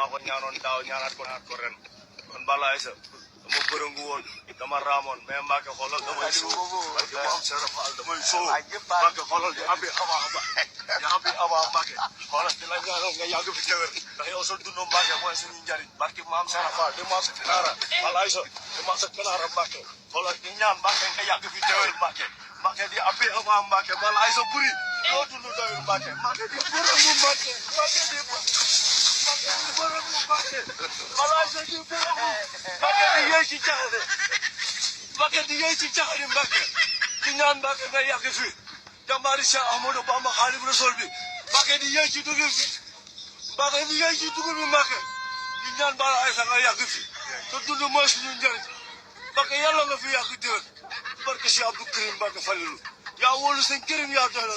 maa ko ñaanoon daaw ñaanaat ko ren kon Balla Aïssa dama bërëngu woon dama raamoon mais Mbacke xoolal damay soo parce que am Serap Fall damay soo Mbacke xoolal di abi avant Mbacke xoolal di la ñaanal nga yàgg fi tewer ndax yow sa dund Mbacke mooy suñu njariñ barki maam Serap Fall di maam sa kanaara Balla Aïssa di maam sa kanaara Mbacke xoolal di ñaan Mbacke nga yàgg fi tewer Mbacke di abi avant Mbacke Balla Aïssa buri yoo dund doyul Mbacke Mbacke di bërëngu Mbacke Balla Aïssa di bërëngu Mbacke di yéey ci caxare Mbacke di yéey ci caxari Mbacke di ñaan Mbacke nga yàgg fi jàmbaari Cheikh Ahmadou Bamba Xaadimu Rasuul bi Mbacke di yéey ci dugub bi Mbacke di yéey ci dugub bi Mbacke di ñaan Balla Aïssa nga yàgg fi te dund mooy suñu njëriñ Mbacke yàlla nga fi yàgg déwén barke Cheikh Abdou Karim Mbacke Falilou yaa wóolu seen kërim yaa doy la